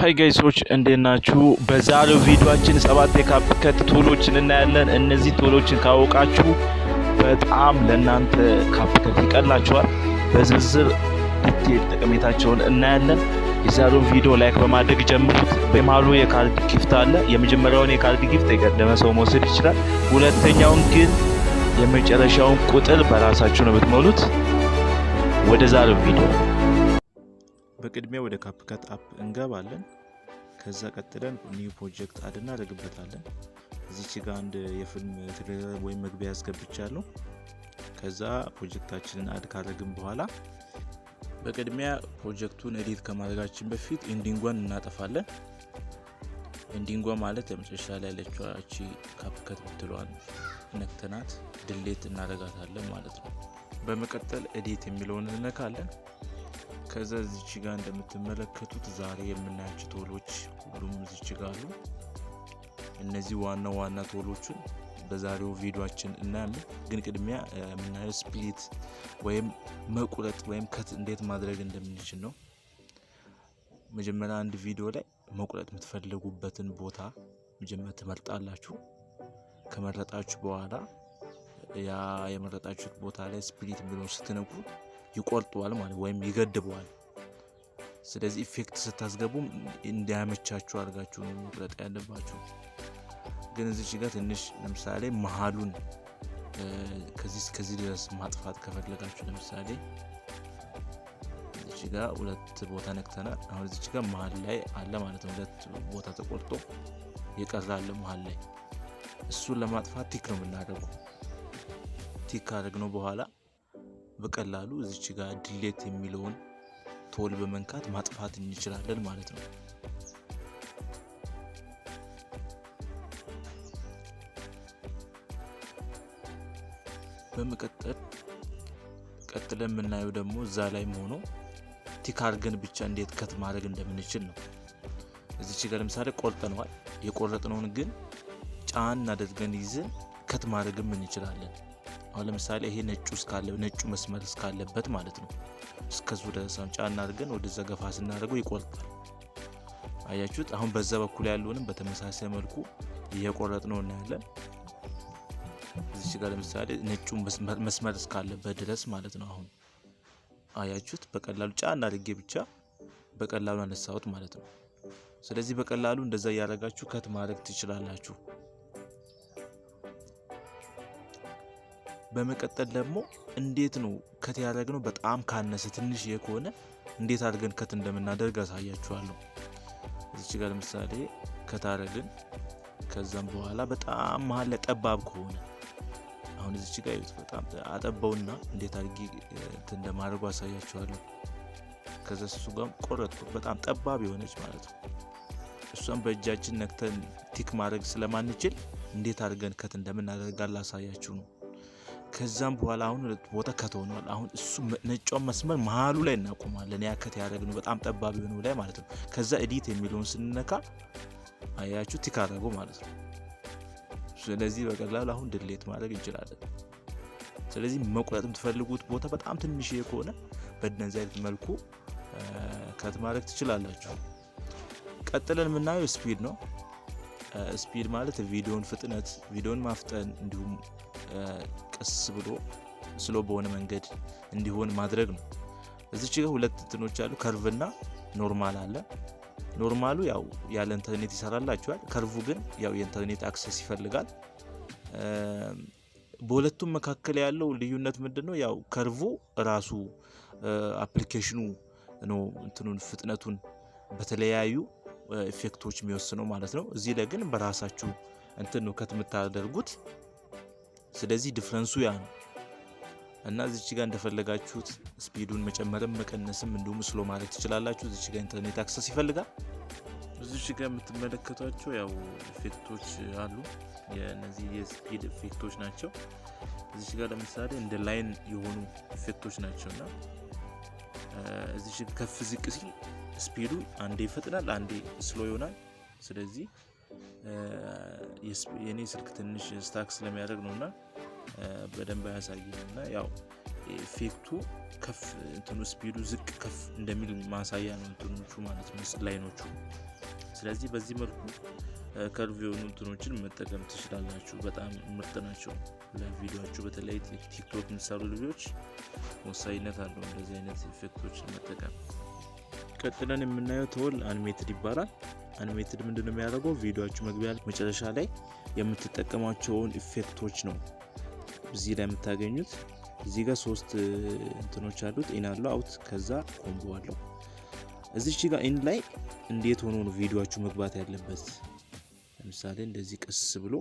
Hi guys ኦች፣ እንዴት ናችሁ? በዛሬው ቪዲዮአችን 7 የ CapCut tool ኦችን እናያለን። እነዚህ tool ኦችን ካወቃችሁ በጣም ለእናንተ CapCut ይቀላችኋል። በዝርዝር detail ጠቀሜታቸውን እናያለን። የዛሬውን ቪዲዮ like በማድረግ ጀምሩት። በመሃሉ የ card gift አለ። የመጀመሪያውን የ card gift የቀደመ ሰው መውሰድ ይችላል። ሁለተኛውን ግን የመጨረሻውን ቁጥር በራሳችሁ ነው የምትሞሉት። ወደ ዛሬው ቪዲዮ። በቅድሚያ ወደ CapCut app እንገባለን። ከዛ ቀጥለን new project add እናደርግበታለን። እዚች ጋ አንድ የፊልም trailer ወይም መግቢያ ያስገብቻለሁ። ከዛ ፕሮጀክታችንን add ካደረግን በኋላ በቅድሚያ ፕሮጀክቱን edit ከማድረጋችን በፊት ending ኧን እናጠፋለን። Ending ኧ ማለት የመጨረሻ ላይ ያለችው እቺ CapCut ምትለዋን ነክተናት delete እናደርጋታለን ማለት ነው። በመቀጠል edit የሚለውን እንነካለን። ከዛ እዚች ጋር እንደምትመለከቱት ዛሬ የምናያቸው tool ኦች ሁሉም እዚች ጋር አሉ። እነዚህ ዋና ዋና tool ኦቹን በዛሬው ቪዲዮአችን እናያለን። ግን ቅድሚያ የምናየው split ወይም መቁረጥ ወይም cut እንዴት ማድረግ እንደምንችል ነው። መጀመሪያ አንድ ቪዲዮ ላይ መቁረጥ የምትፈልጉበትን ቦታ መጀመሪያ ትመርጣላችሁ። ከመረጣችሁ በኋላ ያ የመረጣችሁት ቦታ ላይ split የሚለውን ስትነኩ ይቆርጠዋል ማለት ወይም ይገድበዋል። ስለዚህ effect ስታስገቡም እንዲያመቻችሁ አድርጋችሁ ነው መቁረጥ ያለባችሁ። ግን እዚች ጋር ትንሽ ለምሳሌ መሀሉን ከዚህ እስከዚህ ድረስ ማጥፋት ከፈለጋችሁ፣ ለምሳሌ እዚች ጋር ሁለት ቦታ ነክተናል። አሁን እዚች ጋር መሀል ላይ አለ ማለት ነው። ሁለት ቦታ ተቆርጦ የቀረ አለ መሀል ላይ። እሱን ለማጥፋት tick ነው የምናደርገው። Tick ካደረግነው በኋላ በቀላሉ እዚች ጋር delete የሚለውን tool በመንካት ማጥፋት እንችላለን ማለት ነው። በመቀጠል ቀጥለን የምናየው ደግሞ እዛ ላይም ሆኖ tick አድርገን ብቻ እንዴት cut ማድረግ እንደምንችል ነው። እዚች ጋር ለምሳሌ ቆርጠነዋል። የቆረጥነውን ግን ጫን አድርገን ይዘን cut ማድረግም እንችላለን። አሁን ለምሳሌ ይሄ ነጩ እስካለ፣ ነጩ መስመር እስካለበት ማለት ነው። እስከዙ ድረስ ጫን አድርገን ወደዛ ገፋ ስናደርገው ይቆርጣል። አያችሁት? አሁን በዛ በኩል ያለውንም በተመሳሳይ መልኩ እየቆረጥነው እናያለን። እዚች ጋር ለምሳሌ ነጩ መስመር እስካለበት ድረስ ማለት ነው። አሁን አያችሁት? በቀላሉ ጫን አድርጌ ብቻ በቀላሉ አነሳሁት ማለት ነው። ስለዚህ በቀላሉ እንደዛ እያደረጋችሁ cut ማድረግ ትችላላችሁ። በመቀጠል ደግሞ እንዴት ነው cut ያደረግነው በጣም ካነሰ፣ ትንሽ ከሆነ እንዴት አድርገን cut እንደምናደርግ አሳያችኋለሁ። እዚች ጋር ለምሳሌ cut አደረግን። ከዛም በኋላ በጣም መሀል ላይ ጠባብ ከሆነ፣ አሁን እዚች ጋር እዩት፣ በጣም አጠባውና እንዴት አድርጌ እንትን እንደማድረጉ አሳያችኋለሁ። ከዛ እሱ ጋር ቆረጥኩት፣ በጣም ጠባብ የሆነች ማለት ነው። እሷን በእጃችን ነክተን tick ማድረግ ስለማንችል እንዴት አድርገን cut እንደምናደርግ ላሳያችሁ ነው። ከዛም በኋላ አሁን ሁለት ቦታ cut ሆኗል። አሁን እሱ ነጯን መስመር መሀሉ ላይ እናቆማለን። ያ cut ያደረግነው በጣም ጠባብ የሆነው ላይ ማለት ነው። ከዛ edit የሚለውን ስንነካ አያችሁ፣ tick አደረገው ማለት ነው። ስለዚህ በቀላሉ አሁን delete ማድረግ እንችላለን። ስለዚህ መቁረጥ የምትፈልጉት ቦታ በጣም ትንሽ ከሆነ በእንደዚህ አይነት መልኩ cut ማድረግ ትችላላችሁ። ቀጥለን የምናየው speed ነው። Speed ማለት ቪዲዮን ፍጥነት፣ ቪዲዮን ማፍጠን እንዲሁም ቀስ ብሎ slow በሆነ መንገድ እንዲሆን ማድረግ ነው። እዚች ጋር ሁለት እንትኖች አሉ፣ curve እና normal አለ። Normal ኡ ያው ያለ ኢንተርኔት ይሰራላችኋል። Curve ኡ ግን ያው የኢንተርኔት access ይፈልጋል። በሁለቱም መካከል ያለው ልዩነት ምንድን ነው? ያው curve ኡ ራሱ application ኑ ነው እንትኑን ፍጥነቱን በተለያዩ effect ኦች የሚወስነው ማለት ነው። እዚህ ላይ ግን በራሳችሁ እንትን ነው cut የምታደርጉት። ስለዚህ difference ኡ ያ ነው እና እዚች ጋር እንደፈለጋችሁት speed ኡን መጨመርም መቀነስም እንዲሁም slow ማድረግ ትችላላችሁ። እዚች ጋር ኢንተርኔት access ይፈልጋል። እዚች ጋር የምትመለከቷቸው ያው effect ኦች አሉ። የእነዚህ የ speed effect ኦች ናቸው። እዚች ጋር ለምሳሌ እንደ line የሆኑ effect ኦች ናቸው እና እዚች ከፍ ዝቅ ሲል speed ኡ አንዴ ይፈጥናል፣ አንዴ slow ይሆናል። ስለዚህ የኔ ስልክ ትንሽ stuck ስለሚያደርግ ነው እና በደንብ አያሳይም እና ያው effect ኡ ከፍ እንትኑ speed ኡ ዝቅ ከፍ እንደሚል ማሳያ ነው እንትኖቹ ማለት ነው line ኦቹ። ስለዚህ በዚህ መልኩ curve የሆኑ እንትኖችን መጠቀም ትችላላችሁ። በጣም ምርጥ ናቸው ለቪዲዮአችሁ። በተለይ ቲክቶክ የሚሰሩ ልጆች ወሳኝነት አለው እንደዚህ አይነት effect ኦችን መጠቀም። ቀጥለን የምናየው tool animated ይባላል። Animated ምንድነው የሚያደርገው? ቪዲዮአችሁ መግቢያ መጨረሻ ላይ የምትጠቀሟቸውን effect ኦች ነው እዚህ ላይ የምታገኙት። እዚህ ጋር ሶስት እንትኖች አሉት። In አለው፣ out፣ ከዛ combo አለው። እዚች ጋር in ላይ እንዴት ሆኖ ነው ቪዲዮአችሁ መግባት ያለበት? ለምሳሌ እንደዚህ ቀስ ብሎ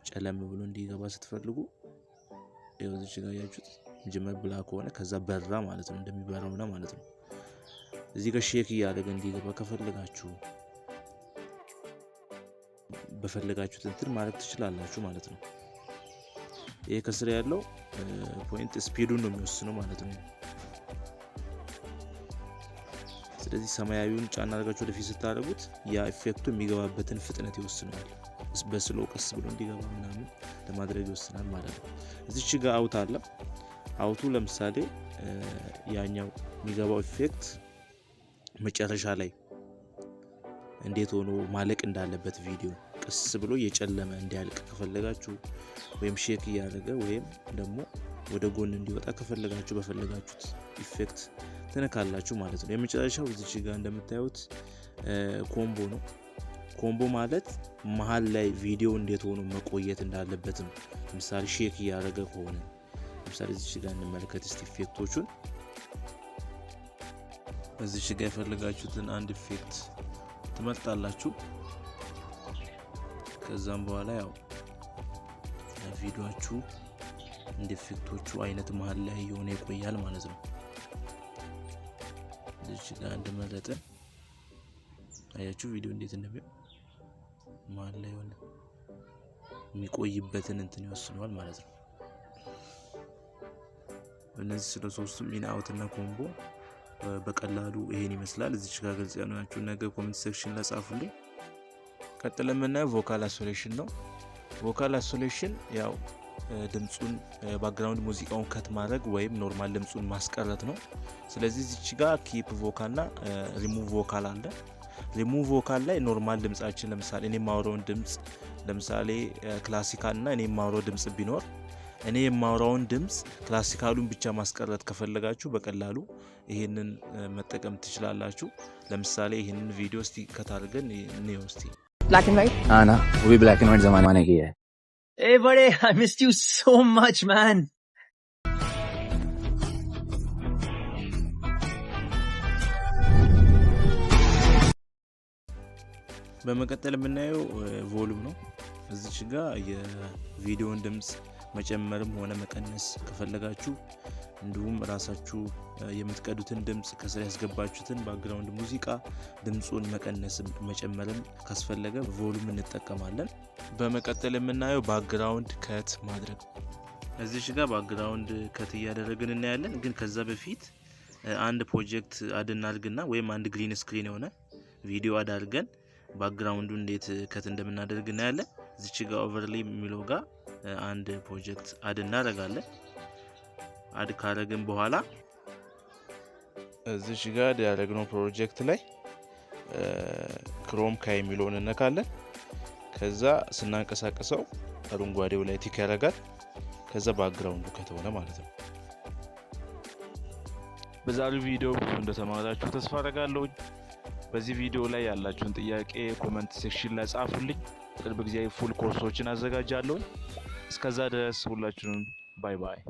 ጨለም ብሎ እንዲገባ ስትፈልጉ ይኸው እዚች ጋር ያያችሁት መጀመሪያ black ሆነ፣ ከዛ በራ ማለት ነው፣ እንደሚበራው ነው ማለት ነው። እዚህ ጋር shake እያደረገ እንዲገባ ከፈለጋችሁ በፈለጋችሁት እንትን ማለት ትችላላችሁ ማለት ነው። ይሄ ከስር ያለው point speed ኡን ነው የሚወስነው ማለት ነው። ስለዚህ ሰማያዊውን ጫና አድርጋችሁ ወደፊት ስታደርጉት ያ effect ኡ የሚገባበትን ፍጥነት ይወስነዋል። በ slow ቀስ ብሎ እንዲገባ ምናምን ለማድረግ ይወስናል ማለት ነው። እዚች ጋር out አለ። Out ኡ ለምሳሌ ያኛው የሚገባው effect መጨረሻ ላይ እንዴት ሆኖ ማለቅ እንዳለበት፣ ቪዲዮ ቀስ ብሎ እየጨለመ እንዲያልቅ ከፈለጋችሁ ወይም shake እያደረገ ወይም ደግሞ ወደ ጎን እንዲወጣ ከፈለጋችሁ በፈለጋችሁት effect ትነካላችሁ ማለት ነው። የመጨረሻው እዚች ጋር እንደምታዩት combo ነው። Combo ማለት መሀል ላይ ቪዲዮ እንዴት ሆኖ መቆየት እንዳለበት ነው። ለምሳሌ shake እያደረገ ከሆነ፣ ለምሳሌ እዚች ጋር እንመልከት እስቲ effect ኦቹን። እዚች ጋር የፈለጋችሁትን አንድ effect ትመርጣላችሁ። ከዛም በኋላ ያው ቪዲዮአችሁ እንደ effect ኦቹ አይነት መሀል ላይ የሆነ ይቆያል ማለት ነው። እዚች ጋር እንደመረጥን አያችሁ ቪዲዮ እንዴት እንደሚሆን፣ መሀል ላይ የሆነ የሚቆይበትን እንትን ይወስነዋል ማለት ነው። እነዚህ ስለ ሶስቱም in፣ out እና combo በቀላሉ ይሄን ይመስላል። እዚች ጋር ግልጽ ያልሆናችሁ ነገር comment section ላይ ጻፉልኝ። ቀጥለን የምናየው vocal isolation ነው። Vocal isolation ያው ድምፁን background ሙዚቃውን cut ማድረግ ወይም normal ድምፁን ማስቀረት ነው። ስለዚህ እዚች ጋር ኪፕ ቮካል እና ሪሙቭ ቮካል አለ። ሪሙቭ ቮካል ላይ ኖርማል ድምጻችን፣ ለምሳሌ እኔ የማወራውን ድምጽ፣ ለምሳሌ classical እና እኔ የማወራው ድምጽ ቢኖር፣ እኔ የማወራውን ድምጽ classical ኡን ብቻ ማስቀረት ከፈለጋችሁ በቀላሉ ይሄንን መጠቀም ትችላላችሁ። ለምሳሌ ይሄንን ቪዲዮ እስቲ cut አድርገን እንየው እስቲ። Black and white. हाँ ना, वो भी black and white जमाने की है। Hey, buddy, I missed you so much, man. በመቀጠል የምናየው volume ነው። እዚች ጋር የቪዲዮን ድምጽ መጨመርም ሆነ መቀነስ ከፈለጋችሁ፣ እንዲሁም ራሳችሁ የምትቀዱትን ድምጽ፣ ከስር ያስገባችሁትን background ሙዚቃ ድምፁን መቀነስም መጨመርም ካስፈለገ volume እንጠቀማለን። በመቀጠል የምናየው background cut ማድረግ። እዚች ጋር background cut እያደረግን እናያለን። ግን ከዛ በፊት አንድ ፕሮጀክት add እናድርግና ወይም አንድ green screen የሆነ ቪዲዮ add አድርገን background ኡ እንዴት cut እንደምናደርግ እናያለን። እዚች ጋር overlay የሚለው ጋር አንድ ፕሮጀክት add እናደርጋለን። Add ካደረግን በኋላ እዚች ጋር ያደረግነው ፕሮጀክት ላይ chroma key የሚለውን እነካለን። ከዛ ስናንቀሳቀሰው አረንጓዴው ላይ tick ያደርጋል። ከዛ background ኡ cut ሆነ ማለት ነው። በዛሬው ቪዲዮ ብዙ እንደተማራችሁ ተስፋ አደርጋለሁ። በዚህ ቪዲዮ ላይ ያላችሁን ጥያቄ comment section ላይ ጻፉልኝ። ቅርብ ጊዜ full ኮርሶችን አዘጋጃለሁ። እስከዛ ድረስ ሁላችሁንም bye bye።